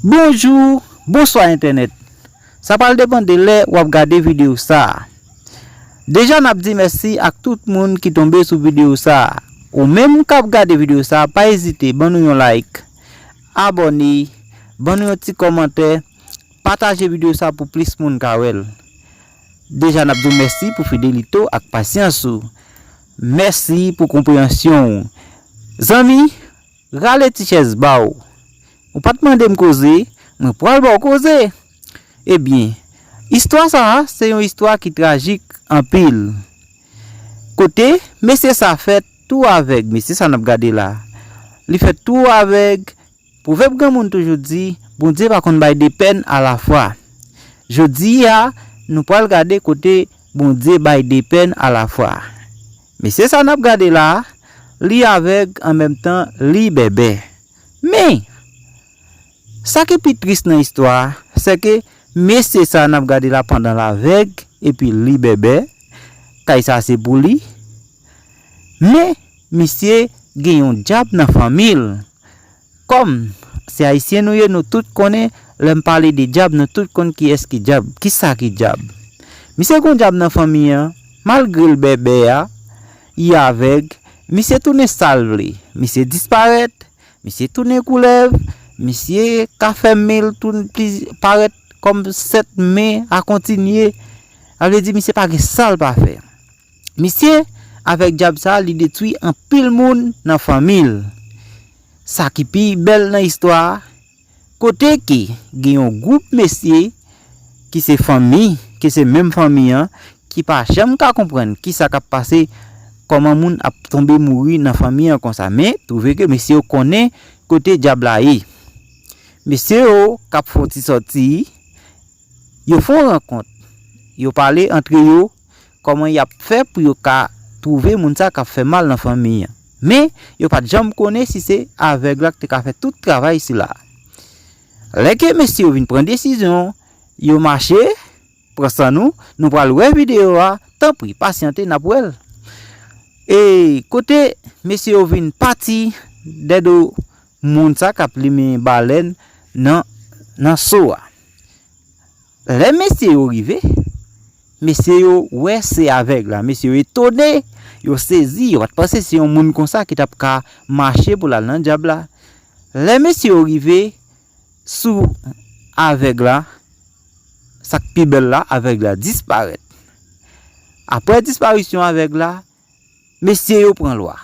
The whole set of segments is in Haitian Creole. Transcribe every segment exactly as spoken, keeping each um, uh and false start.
Bonjou, bonswa entènèt. Sa pral depann de lè w ap gade videyo sa a. Deja n ap di mèsi ak tout moun ki tonbe sou videyo sa a. Ou menm k ap gade videyo sa a, pa ezite ban nou yon like, abòne, ban nou yon ti kòmantè, pataje videyo sa a pou plis moun ka wè l. Deja n ap di w mèsi pou fidelite w ak pasyans ou. Mèsi pou konpreyansyon w. Zanmi, rale ti chèz ba w. Ou pa t mande m koze, mwen pral ba w koze. Ebyen, istwa sa a se yon istwa ki trajik anpil. Kote mesye sa fèt tou avèg, mesye sa n ap gade la. Li fèt tou avèg. Pwovèb granmoun toujou di, Bondye pa konn bay de pèn alafwa. Jodi a, nou pral gade kote Bondye bay de pèn alafwa. Mesye sa n ap gade la, li avèg an menm tan li bèbè. Men, sa ki pi tris nan istwa a, se ke mesye sa n ap gade la pandan l avèg epi li bèbè, kay sa se pou li. Men, misye gen yon dyab nan fanmi l. Kòm se Ayisyen nou ye, nou tout konnen, lè m pale de dyab, nou tout konn kiyès ki dyab, kisa ki dyab. Misye gon dyab nan fanmi an, malgre l bèbè a, li avèg, misye tounen sa l vle, misye disparèt, misye tounen koulèv, misye ka fè men l tounen pliz-, parèt kòm sèt men a kontinye. Sa vle di misye pa gen sa l pa fè. Misye, avèk dyab sa, li detwi anpil moun nan fanmi l. Sa ki pi bèl nan istwa a, kote ke gen yon gwoup mesye ki se fanmi, ki se menm fanmi an, ki pa janm ka konprann kisa k ap pase, kòman moun ap tonbe mouri nan fanmi an konsa. Men, twouve ke mesye yo konnen kote dyab la ye. Mesye yo k ap fè yon ti sòti, yo fè yon rankont, yo pale antre yo, kòman y ap fè pou yo ka twouve moun sa k ap fè mal nan fanmi an. Men, yo pa t janm konnen si se avèg la ki te ka fè tout travay sila. Lè ke mesye yo vin pran desizyon, yo mache, pran san nou, nou pral wè videyo a, tanpri, pasyante, n ap wè l. E kote mesye yo vin pati dèdo moun sa k ap limen balèn nan, nan so a. Lè mesye yo rive, mesye yo wè se avèg la. Mesye yo etone, yo sezi, yo pa t panse se yon moun konsa ki t ap ka mache pou l al nan dyab la. Lè mesye yo rive sou avèg la, sa k pi bèl la, avèg la disparèt. Apre disparisyon avèg la, mesye yo pran lwa.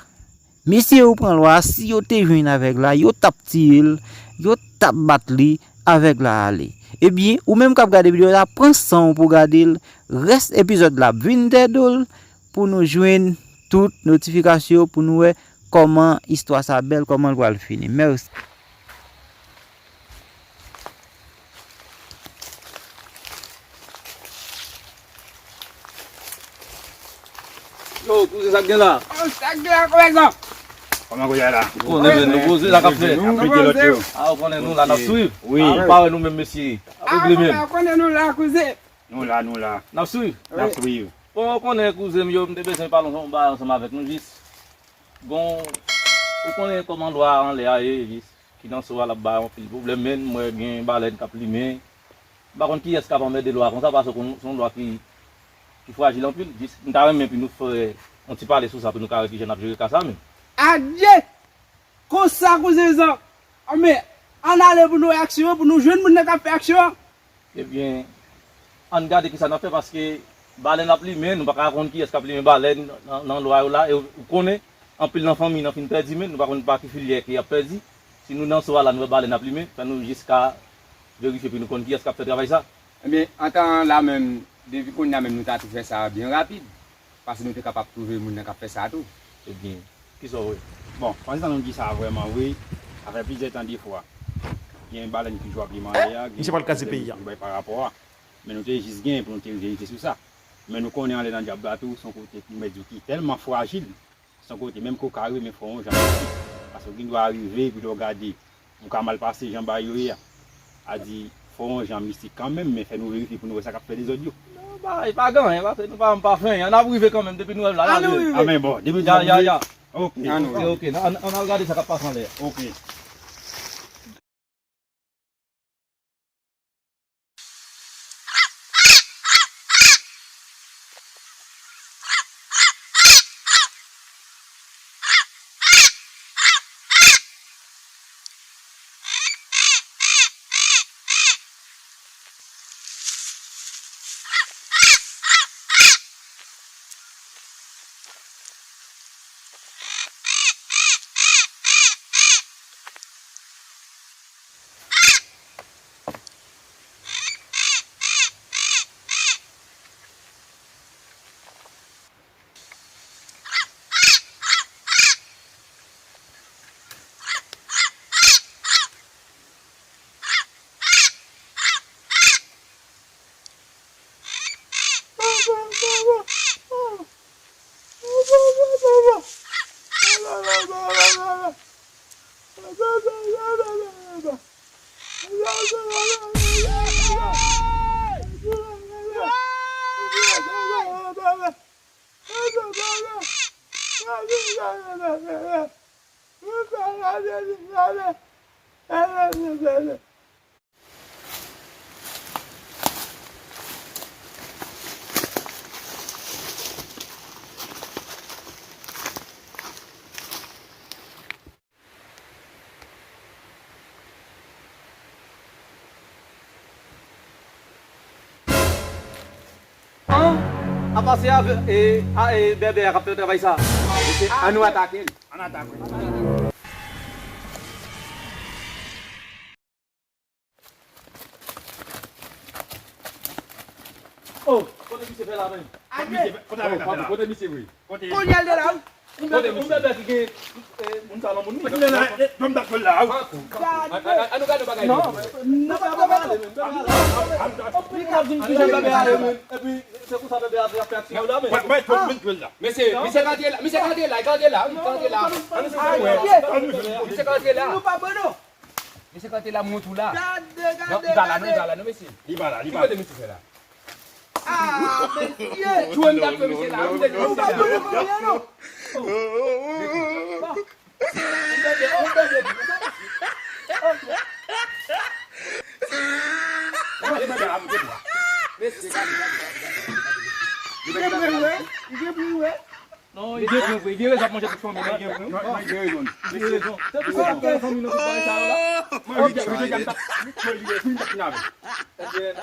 Mesye yo pran lwa, si yo te jwenn avèg la, yo t ap tiye l, yo t ap bat li, avèg la ale. Ebyen, ou menm k ap gade videyo la, pran san w pou gade l. Rès epizòd la ap vin dèdo l pou nou jwenn tout notifikasyon, pou nou wè kòman istwa sa bèl, kòman l pral fini. Mèsi. Yo, kouzen, sa k gen la? Oh, sa k gen la, kouzen? Kòman kouzen la? Ou konnen, men, nou poze, sa k ap fèt? N ap pete lòt yo. Ah, ou konnen nou la, n ap swiv. Wi. Ah, nou pa wè nou menm, mesye. Ap regle menm. Ah, ou konnen nou la, kouzen. Nou la, nou la. N ap swiv. N ap swiv. Bon, ou konnen, kouzen m yo, m te bezwen pale yon bagay ansanm avèk nou jis. Bon, ou konnen kòman lwa anlè a ye, jis. Ki nan so a l ap bay anpil pwoblèm, men m wè gen balèn k ap limen. M pa konn kiyès k ap anmède lwa konsa, paske se yon lwa ki, ki frajil anpil. Jis, m ta renmen pou nou fè yon ti pale sou sa, pou nou ka wè kijan n ap jere ka sa menm. Adye! Konsa, kouzen Zan! Anben, ann ale pou nou wè aksyon an, pou nou jwenn moun nan k ap fè aksyon an. Ebyen, ann gade kisa n ap fè, paske balèn ap limen, nou pa ka konn kiyès k ap limen balèn nan, nan lwa yo la, e ou, ou konnen, anpil nan fanmi nan fin pèdi, men nou pa konn pa ki filyè ke y ap pèdi. Si nou nan so a la, nou wè balèn ap limen, fè nou jis ka verifye pou nou konn kiyès k ap fè travay sa. Ebyen, antan la menm, depi kounye a menm, nou ta tou fè sa byen rapid. Paske nou te kapab twouve moun nan k ap fè sa tou. Ebyen, kisa w wè? Bon, pandan nou di sa vrèman vre, sa fè plizyè tan defwa, gen balèn ki jwe ap limen anlè a, gen pwoblèm ki bay pa rapò a. Men nou te jis gen pou nou te verifye sou sa. Men nou konnen anlè nan dyab la tou, se yon kote pou mwen di w ki tèlman frajil, se yon kote menm ke w ka renmen fè yon jan mistik. Paske w gen dwa rive, epi lè w gade, ou ka mal pase jan bagay yo ye a. A di, fè yon jan mistik kanmenm, men fè nou verifye pou nou wè sa k ap fè dezòd yo. Non, bagay pa gen anyen, paske nou pa, pa fè anyen. N ap rive kanmenm, depi nou wè l la, n ap rive. Ann nou rive. A, men bon, depi nou rive. Ya, ya, ya. Ok. Ann nou rive. Ok, ok. Ann, ann al gade sa k ap pase anlè a. Ok. An, apa se avè, e, a, e, bèbè a k ap fè travay sa. Mesye, an nou atake l. Ann atake l. Oh, kote misye fè la menm? Kote misye fè, kote avè la fè la? Kote misye vre? Kote? Kounye a l de la wi. Yon bèbè, yon bèbè ki gen, eh, moun sa nan moun li. Kote la, eh, jòm dat fè la wi. Gade. An nou gade bagay. Non, non, non, non. Li ka vin touche bèbè a, epi se konsa bèbè a fè aksyon la menm. Mwen, mwen, mwen, mwen, la. Mesye, misye ka antre la, misye ka antre la, li ka antre la. An nou sou wè. Misye ka antre la. Nou pa bon non. Mesye, kanpe la, m montre w la. Gade, gade, gade. Li pa la, non, li pa la, non, mesye. Li pa la, li pa la. Ki kote misye fè la? Ah, mesye. Tchou, m t ap fè misye la, m te di misye la. Ou pa konn konbyen, non? Oh. Bon. Ou bebe, ou bebe. Mesye, gade, gade, gade, gade. Li gen pri, wi. Li gen pri, wi. Non, li gen pri, li gen rezon ap manje tout fanmi nan, li gen pri. Non, non, li gen rezon. Li gen rezon. Se pou sa l ap fè zanmi nan tout bagay sa yo la. Mwen, li gen, li gen, li gen, li gen, li gen, li gen. Ebyen,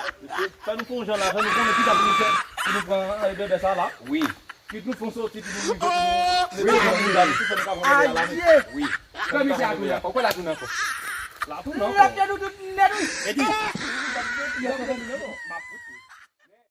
fè nou fè yon jan la, fè nou konnen kisa pou nou fè, pou nou pran, eh, bebe sa la. Wi. Kit nou fè yon soti, kit nou rive, kit nou leve, kit nou rive, kit nou fè nou ka pran bebe a la menm. Wi. Fè misye a tounen ankò, fè l a tounen ankò. L a tounen ankò. Lage nou tout nèt, wi. Edi.